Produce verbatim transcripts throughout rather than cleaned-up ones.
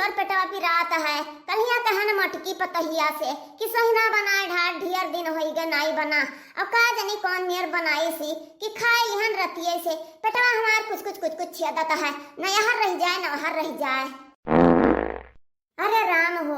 और पेटवा पिरात है। कलिया कहन मोटकी पतहिया से कि सोहिना बनाए ढार, ढेर दिन होइगे नाई बना। अब का जनी कौन मेर बनाइसी कि खाइ लिहन रतिये से। पेटवा हमार कुछ कुछ कुछ कुछ छेदत है, न यहाँ रहि जाए न वहाँ रहि जाए। अरे राम हो,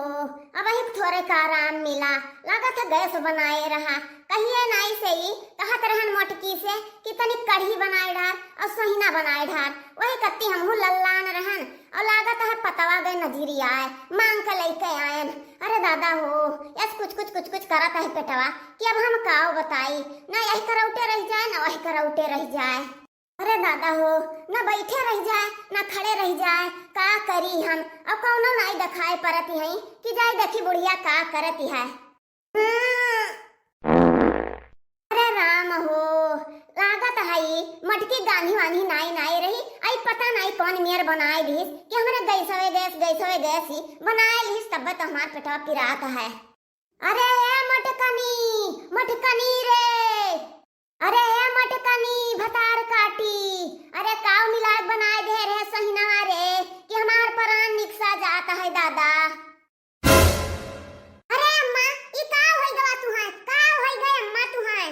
अबहिक थोरे का आराम मिला, लागत है गैस बनाए रहा। कहिए नाई से ई कहत रहन मोटकी से कि तनी कढ़ी बनाए ढार और सोहिना बनाए ढार। वही कत्ती हमहू लल्लान रहन और लागत है पतवा गए नजरियाए, मांग के लइके आयन। अरे दादा हो, यस कुछ कुछ कुछ कुछ करत है पेटवा कि अब हम काव बताई, ना यही करौटे रहि जाए ना वही करौटे रहि जाए। अरे दादा हो, ना बैठे रहि जाए ना खड़े रहि जाए, का करी हम? अब कौनो नाई देखाए परत है कि जाई देखी बुढ़िया का करत है। हम्म। अरे राम हो, लागत है ई मोटकी गान्ही वान्ही नाई नाई रही, आई पता नाई कौन मेर बनाए दिहिस कि हमरे गैसवे गैस, गैसवे गैस ही बनाए लिहिस, तब्बे तो हमार पेटवा पिरात है। अरे ए मोटकनी, मोटकनी रे, अरे ए मोटकनी भतार काटी, अरे काव मिलाग बनाए दे रहे सोहिनवा रे कि हमार प्राण निकसा जात है दादा। अरे अम्मा, ई का होई गवा तुहां? का होई गए अम्मा तुहां?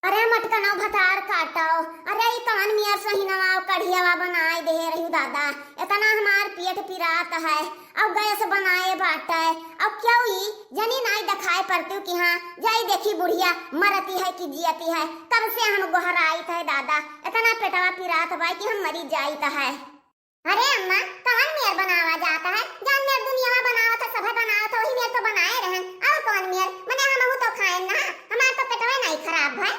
अरे मटकनो भतार काटो, अरे ई कवन मियर सोहिनवा कढ़ियावा बनाए दे रही दादा, इतना हमार पेट पिरात है, अब गैस बनाए बाटे, अब क्यों ई जनी नाई देखाए पड़ती कि हाँ, जाई देखी बुढ़िया मरती है कि जियती है, कब से हम गोहराइत है दादा, इतना पेटवा पिरात बा कि हम मरी जाइत है। अरे अम्मा, कवन मेर बनावा जात है? जौन मेर दुनियावा बनावत है, सभे बनावत है, वही मेर तो बनाए रहन। और कवन मेर? मने हमहू तो खाएन ना, हमार तो पेटवे नाई खराब है।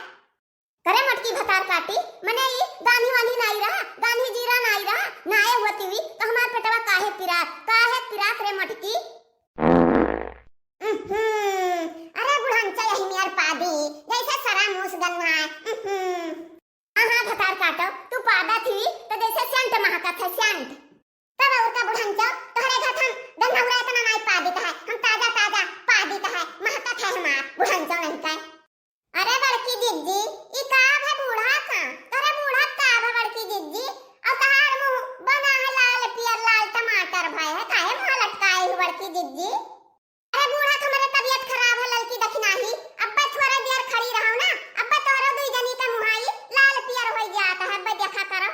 करे मोटकी भतार काटी, मने ई गान्ही वान्ही नाई रहा, गान्ही जीरा नाई रहा, नाए होती हुई तो हमार पेटवा काहे पिरात, काहे पिरात रे मोटकी? उहुं, अरे बुढ़ंचा यही मेर पादी, जैसे सरा मूस गन्ना है। उहुं। हाँ, हाँ, भतार काटो, तू पादा थी, तो जैसे सेंट महकत है, सेंट। तब और का बुढ़ंचो, तोहरे घर हम गन्हौरा इतना नाई पादित है, हम ताजा, ताजा पादित है, महकत है हमार बुढ़ंचो नहीं का। अरे बड़की जिज्जी, ई का भे बूढ़ा का? तोहरे बूढ़ा का भे बड़की जिज्जी? और तहार मुंह बना है लाल पियर, लाल टमाटर भय है, काहे मुंह लटकाए हो बड़की जिज्जी? अरे बूढ़ा, तुम्हरे तबियत खराब है ललकी दखिनाही, अब्बे थोरे देर खड़ी रहो ना, अब्बे तोहरो दुई जनी के मुहाई लाल पियर होई जात है, अब्बे देखा करो।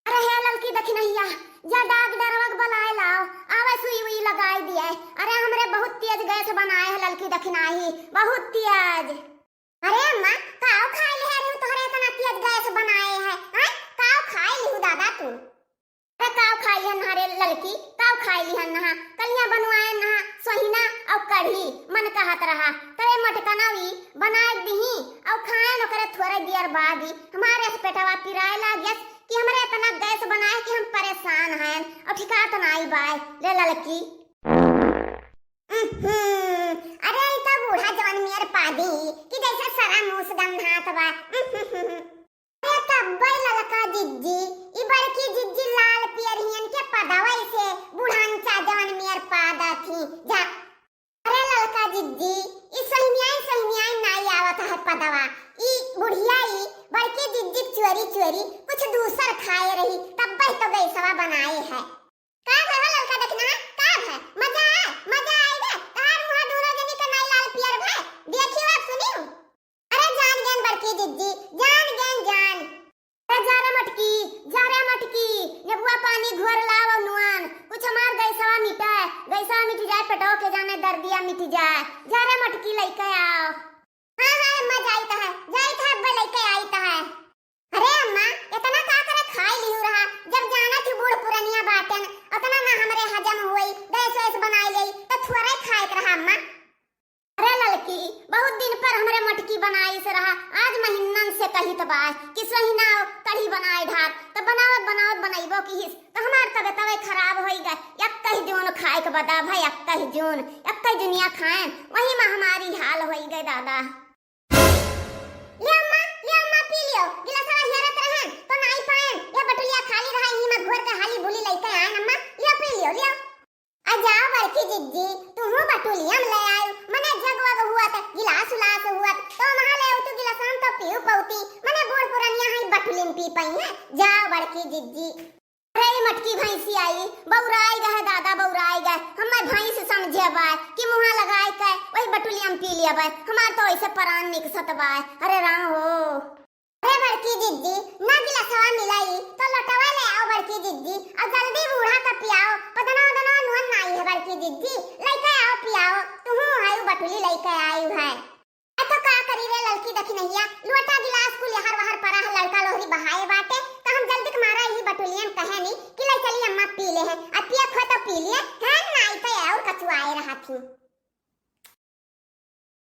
अरे हे ललकी दखिनहिया, जा डाक डरवा के बुलाए लाओ, आवे सुई उई लगाए दिए। अरे हमरे बहुत तेज गैस बनाए है ललकी दखिनाही, बहुत तेज। अरे अम्मा, काव खाए ले अरे तोहरे इतना तेज गैस बनाए है, हैं? काव खाए लिहू दादा तू? अरे काव खाई हन हरे ललकी, काव खाई हन नहा, कलिया बनवाए नहा, सोहिना और कढ़ी, मन कहत रहा, तरे मटकनवी बनाए दिही और खाए न करे थोड़े देर बाद ही, हमारे से पेटवा पिराए लाग गयस कि हमरे इतना गैस बनाए कि हम परेशान हैं और ठिकात नाई बाय, ले ललकी। उहुं, अरे ई तो बूढ़ा जवन मेर पादी कि जैसे सरा मूस गंधात बा। उहुं। अरे तब्बे ललका जिज्जी, ई बड़की जिज्जी लाल पियर हियन के पदवै से बुढ़ंचा जवन मेर पादत ही। जा। अरे ललका जिज्जी, ई सोहिनियाई सोहिनियाई नाई आवत है पदवा। ई बुढ़िया ई बड़की जिज्जी चोरी चोरी कुछ दूसर खाए रही, तब्बे तो गैसवा बनाए है। का भय हो ललका दखिनहा? का भय? मजा आए? मजा आए गे? तहार मुँह दूनो जनी के नाई लाल पियर भय। देखियो अब सुनियो। अरे जान गेन बड़की जिज्जी, जान गेन जान। अरे जा रे मटकी, जा रे मटकी, नेबुआ पानी घोर लाव और नुआन। कुछ हमार गैसवा मिटाए, गैसवा मिट जाए, पेटवा के जाने दर्दिया मिट जाए। जा रे मटकी लइके आओ। हाँ, हाँ, अम्मा, जाइत है, जाइत है, अब्बे लइके आइत है। अरे अम्मा, इतना का करे खाई लिहू रहा, जब जानत ही बूढ़ पुरनिया बाटेन, उतना ना हमरे हजम होई, गैस वैस बनाई लेई, तो थोड़े खाए के रहा अम्मा। अरे ललकी, बहुत दिन पर हमरे मटकी बनाई से रहा, आज महीनन से कहित बाय कि सोहिना कढ़ी बनाए ढार, तो बनावत बनावत बनैबो किहिस, तो हमार तबियतवे खराब होई गए, एक्कही जून खाए के बदा भाई, एक्कही जून, एक्कही जुनिया खाएन, वही में हमारी हाल होई गए दादा। ले अम्मा, ले अम्मा, पी लियो। गिलासवा हेरत रहन, तो नाई पाएन। ये बटुलिया खाली रहा, इही में घोर के हाली भूली लइके आएन अम्मा। लियो, पी लियो, लियो। आ जाओ बड़की जिज्जी, तुहू बटुलिया में ले आयो। मने जग वग हुआ त गिलास उलास हुआ त, तो महा ले तू गिलास हम तो पीऊ पौती। मने बूढ़ पुरनिया है, बटुली में पी पइहें। जाओ बड़की जिज्जी। अरे ई मटकी भैंसी आई, बउराई गए दादा, बउराई गए। हमें भैंस समझे बाय कि मुँहा लगाए के वही बटुलिया में पी लिया बाय। हमार तो ऐसे परान निकसत बाय। अरे राम हो। अरे बड़की जिज्जी, ना गिलासवा मिलाई तो लोटवा ले आओ बड़की जिज्जी, और जल्दी बूढ़ा का पियाओ। पदना उदना नुअन नाई है बड़की जिज्जी, लइके आओ पियाओ। तुहू है बटुली लइके आई है। ए तो का करी रे ललकी दखिनहिया, लोटा गिलास कुल यहर वहर परा है, लड़का लोहरी बहाए बाटे, तो हम जल्दी के मारा यही बटुलियन कहे नी कि ले चली अम्मा पी ले है, अब पियत हो तो पी लिए, है नाई तो और कचुआए रहा थी।